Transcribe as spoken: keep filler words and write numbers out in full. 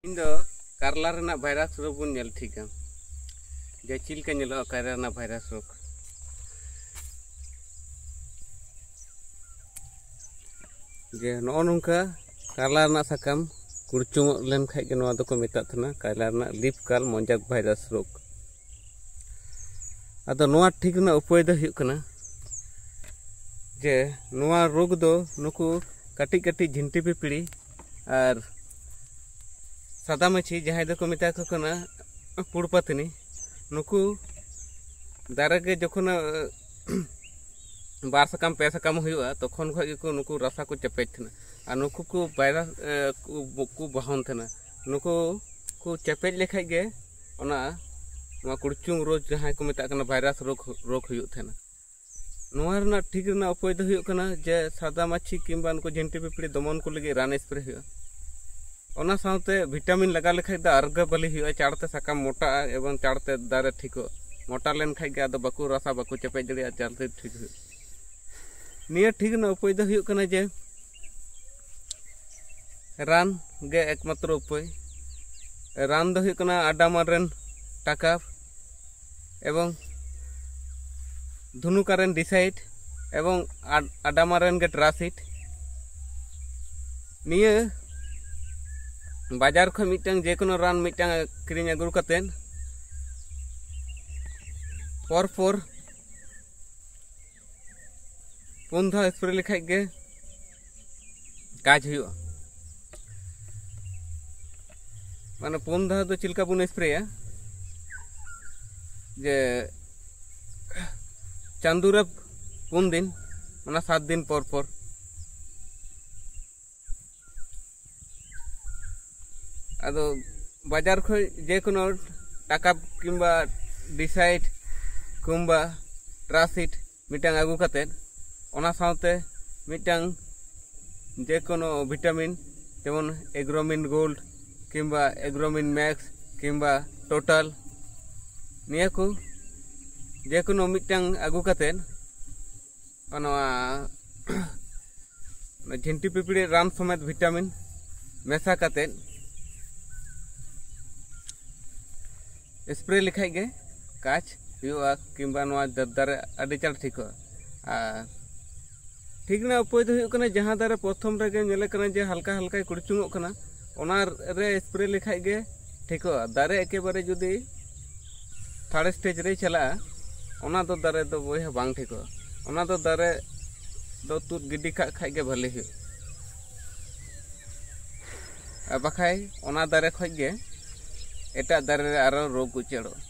ᱤᱧ ᱫᱚ ᱠᱟᱨᱞᱟ ᱨᱮᱱᱟᱜ ᱵᱷᱟᱭᱨᱟᱥ ᱨᱳᱜᱽ ᱵᱚᱱ ᱧᱮᱞ ᱴᱷᱤᱠᱟ, ᱡᱮ ᱪᱮᱫ ᱞᱮᱠᱟ ᱧᱮᱞᱚᱜᱼᱟ ᱠᱟᱨᱞᱟ ᱨᱮᱱᱟᱜ ᱵᱷᱟᱭᱨᱟᱥ ᱨᱳᱜᱽ᱾ ᱡᱮ ᱱᱚᱜᱼᱚ ᱱᱚᱝᱠᱟ ᱠᱟᱨᱞᱟ ᱨᱮᱱᱟᱜ ᱥᱟᱠᱟᱢ ᱠᱩᱲᱪᱩᱝᱚᱜ ᱞᱮᱱ ᱠᱷᱟᱡ ᱜᱮ ᱱᱚᱣᱟ ᱫᱚᱠᱚ ᱢᱮᱛᱟᱜ ᱛᱟᱦᱮᱱᱟ ᱠᱟᱨᱞᱟ ᱨᱮᱱᱟᱜ ᱞᱤᱯ ᱠᱟᱨᱞ ᱢᱚᱡᱟᱠ ᱵᱷᱟᱭᱨᱟᱥ ᱨᱳᱜᱽ᱾ ᱟᱫᱚ ᱱᱚᱣᱟ ᱴᱷᱤᱠ ᱨᱮᱱᱟᱜ ᱩᱯᱟᱹᱭ ᱫᱚ ᱦᱩᱭᱩᱜ ᱠᱟᱱᱟ ᱡᱮ ᱱᱚᱣᱟ ᱨᱳᱜᱽ ᱫᱚ ᱱᱩᱠᱩ ᱠᱟᱹᱴᱤᱡ ᱠᱟᱹᱴᱤᱡ ᱡᱷᱤᱱᱴᱤ ᱯᱤᱯᱤᱲᱤ ᱟᱨ ᱥᱟᱫᱟ ᱢᱟᱹᱪᱷᱤ, ᱡᱟᱦᱟᱸᱭ ᱫᱚᱠᱚ ᱢᱮᱛᱟ ᱠᱚ ᱠᱟᱱᱟ ᱯᱩᱲ ᱯᱟᱹᱛᱱᱤ, ᱱᱩᱠᱩ ᱫᱟᱨᱮ ᱜᱮ ᱡᱚᱠᱷᱚᱱ ᱵᱟᱨ ᱥᱟᱠᱟᱢ ᱯᱮ ᱥᱟᱠᱟᱢ ᱦᱩᱭᱩᱜᱼᱟ, ᱛᱚᱠᱷᱚᱱ ᱠᱷᱚᱱ ᱜᱮᱠᱚ ᱱᱩᱠᱩ ᱨᱟᱥᱟ ᱠᱚ ᱪᱮᱯᱮᱡ ᱛᱟᱦᱮᱱᱟ᱾ ᱟᱨ ᱱᱩᱠᱩ ᱠᱚ ᱵᱷᱟᱭᱨᱟᱥ ᱮ, ᱠᱚ ᱠᱚ ᱵᱟᱦᱚᱱ ᱛᱟᱦᱮᱱᱟ᱾ ᱱᱩᱠᱩ ᱠᱚ ᱪᱮᱯᱮᱡ ᱞᱮᱠᱷᱟᱡ ᱜᱮ ᱚᱱᱟ ᱱᱚᱣᱟ ᱠᱩᱲᱪᱩᱝ ᱨᱳᱜᱽ, ᱡᱟᱦᱟᱸᱭ ᱠᱚ ᱢᱮᱛᱟᱜ ᱠᱟᱱᱟ ᱵᱷᱟᱭᱨᱟᱥ ᱨᱳᱜᱽ, ᱨᱳᱜᱽ ᱦᱩᱭᱩᱜ ᱛᱟᱦᱮᱱᱟ᱾ ᱱᱚᱣᱟ ᱨᱮᱱᱟᱜ ᱴᱷᱤᱠ ᱨᱮᱱᱟᱜ ᱩᱯᱟᱹᱭ ᱫᱚ ᱦᱩᱭᱩᱜ ᱠᱟᱱᱟ ᱡᱮ ᱥᱟᱫᱟ ᱢᱟᱹᱪᱷᱤ ᱠᱤᱝᱵᱟ ᱱᱩᱠᱩ ᱡᱷᱤᱱᱴᱤ ᱯᱤᱯᱤᱲᱤ ᱫᱚᱢᱚᱱ ᱠᱚ ᱞᱟᱹᱜᱤᱫ ᱨᱟᱱ ᱥᱯᱨᱮ ᱦᱩᱭᱩᱜᱼᱟ᱾ ᱚᱱᱟ ᱥᱟᱶᱛᱮ ᱵᱷᱤᱴᱟᱢᱤᱱ ᱞᱟᱜᱟᱣ ᱞᱮᱠᱷᱟᱡ ᱫᱚ ᱟᱨᱜᱟᱹ ᱵᱷᱟᱹᱞᱤ ᱦᱩᱭᱩᱜᱼᱟ, ᱪᱟᱬᱛᱮ ᱥᱟᱠᱟᱢ ᱢᱚᱴᱟᱜᱼᱟ ᱮᱵᱚᱝ ᱪᱟᱬᱛᱮ ᱫᱟᱨᱮ ᱴᱷᱤᱠᱚᱜ᱾ ᱢᱚᱴᱟ ᱞᱮᱱᱠᱷᱟᱡ ᱜᱮ ᱟᱫᱚ ᱵᱟᱠᱚ ᱨᱟᱥᱟ ᱵᱟᱠᱚ ᱪᱮᱯᱮᱡ ᱫᱟᱲᱮᱭᱟᱜᱼᱟ, ᱪᱟᱬᱛᱮ ᱴᱷᱤᱠ ᱦᱩᱭᱩᱜᱼᱟ᱾ ᱱᱤᱭᱟᱹ ᱴᱷᱤᱠ ᱨᱮᱱᱟᱜ ᱩᱯᱟᱹᱭ ᱫᱚ ᱦᱩᱭᱩᱜ ᱠᱟᱱᱟ ᱡᱮ ᱨᱟᱱ ᱜᱮ ᱮᱠᱢᱟᱛᱨᱚ ᱩᱯᱟᱹᱭ᱾ ᱨᱟᱱ ᱫᱚ ᱦᱩᱭᱩᱜ ᱠᱟᱱᱟ ᱟᱰᱟᱢᱟᱨᱮᱱ ᱴᱟᱠᱟ ᱮᱵᱚᱝ ᱫᱷᱩᱱᱩᱠᱟᱨᱮᱱ ᱰᱤᱥᱟᱭᱤᱰ ᱮᱵᱚᱝ ᱟᱰ- ᱟᱰᱟᱢᱟᱨᱮᱱ ᱜᱮ ᱴᱨᱟᱥᱤᱰ᱾ ᱱᱤᱭᱟᱹ ᱵᱟᱡᱟᱨ ᱠᱷᱚᱱ ᱢᱤᱫᱴᱟᱝ ᱡᱮᱠᱳᱱᱳ ᱨᱟᱱ ᱢᱤᱫᱴᱟᱝ ᱠᱤᱨᱤᱧ ᱟᱹᱜᱩ ᱠᱟᱛᱮᱫ ᱯᱚᱨ ᱯᱚᱨ ᱯᱩᱱ ᱫᱷᱟᱣ ᱥᱯᱨᱮ ᱞᱮᱠᱷᱟᱡ ᱜᱮ ᱠᱟᱡᱽ ᱦᱩᱭᱩᱜᱼᱟ᱾ ᱢᱟᱱᱮ ᱯᱩᱱ ᱫᱷᱟᱣ ᱫᱚ ᱪᱮᱫ ᱞᱮᱠᱟ ᱵᱚᱱ ᱥᱯᱨᱮᱭᱟ, ᱡᱮ ᱪᱟᱸᱫᱳ ᱨᱮ ᱯᱩᱱ ᱫᱤᱱ, ᱚᱱᱟ ᱥᱟᱛ ᱫᱤᱱ ᱯᱚᱨ ᱯᱚᱨ᱾ ᱟᱫᱚ ᱵᱟᱡᱟᱨ ᱠᱷᱚᱱ ᱡᱮᱠᱳᱱᱳ ᱴᱟᱠᱟ ᱠᱤᱝᱵᱟ ᱰᱤᱥᱟᱭᱤᱰ ᱠᱤᱝᱵᱟ ᱴᱨᱟᱥᱤᱰ ᱢᱤᱫᱴᱟᱝ ᱟᱹᱜᱩ ᱠᱟᱛᱮᱫ, ᱚᱱᱟ ᱥᱟᱶᱛᱮ ᱢᱤᱫᱴᱟᱝ ᱡᱮᱠᱳᱱᱳ ᱵᱷᱤᱴᱟᱢᱤᱱ, ᱡᱮᱢᱚᱱ ᱮᱜᱽᱨᱳᱢᱤᱱ ᱜᱳᱞᱰ ᱠᱤᱝᱵᱟ ᱮᱜᱽᱨᱳᱢᱤᱱ ᱢᱮᱠᱥ ᱠᱤᱝᱵᱟ ᱴᱳᱴᱟᱞ, ᱱᱤᱭᱟᱹ ᱠᱚ ᱡᱮᱠᱳᱱᱳ ᱢᱤᱫᱴᱟᱝ ᱟᱹᱜᱩ ᱠᱟᱛᱮᱫ, ᱱᱚᱣᱟ ᱡᱷᱤᱱᱴᱤ ᱯᱤᱯᱤᱲᱤ ᱨᱟᱱ ᱥᱚᱢᱮᱛ ᱵᱷᱤᱴᱟᱢᱤᱱ ᱢᱮᱥᱟ ᱠᱟᱛᱮᱫ ᱥᱯᱨᱮ ᱞᱮᱠᱷᱟᱡ ᱜᱮ ᱠᱟᱪ ᱦᱩᱭᱩᱜᱼᱟ, ᱠᱤᱝᱵᱟ ᱱᱚᱣᱟ ᱫᱟᱨᱮ ᱟᱹᱰᱤ ᱪᱟᱬ ᱴᱷᱤᱠᱚᱜᱼᱟ᱾ ᱟᱨ ᱴᱷᱤᱠ ᱨᱮᱱᱟᱜ ᱩᱯᱟᱹᱭ ᱫᱚ ᱦᱩᱭᱩᱜ ᱠᱟᱱᱟ, ᱡᱟᱦᱟᱸ ᱫᱟᱨᱮ ᱯᱨᱚᱛᱷᱚᱢ ᱨᱮᱜᱮ ᱧᱮᱞᱚᱜ ᱠᱟᱱᱟ ᱡᱮ ᱦᱟᱞᱠᱟ ᱦᱟᱞᱠᱟᱭ ᱠᱩᱲᱪᱩᱝᱚᱜ ᱠᱟᱱᱟ, ᱚᱱᱟ ᱨᱮ ᱥᱯᱨᱮ ᱞᱮᱠᱷᱟᱡ ᱜᱮ ᱴᱷᱤᱠᱚᱜᱼᱟ᱾ ᱫᱟᱨᱮ ᱮᱠᱮᱵᱟᱨᱮ ᱡᱩᱫᱤ ᱛᱷᱟᱨᱰ ᱥᱴᱮᱡᱽ ᱨᱮ ᱪᱟᱞᱟᱜᱼᱟ, ᱚᱱᱟ ᱫᱚ ᱫᱟᱨᱮ ᱫᱚ ᱵᱚᱭᱦᱟ ᱵᱟᱝ ᱴᱷᱤᱠᱚᱜᱼᱟ᱾ ᱚᱱᱟ ᱫᱚ ᱫᱟᱨᱮ ᱫᱚ ᱛᱩᱫ ᱜᱤᱰᱤ ᱠᱟᱜ ᱠᱷᱟᱡ ᱜᱮ ᱵᱷᱟᱹᱞᱤ ᱦᱩᱭᱩᱜᱼᱟ᱾ ᱟᱨ ᱵᱟᱠᱷᱟᱡ ᱚᱱᱟ ᱫᱟᱨᱮ ᱠᱷᱚᱡ ᱜᱮ ᱮᱴᱟᱜ ᱫᱟᱨᱮ ᱨᱮ ᱟᱨᱚ ᱨᱳᱜᱽ ᱩᱪᱟᱹᱲᱚᱜᱼᱟ᱾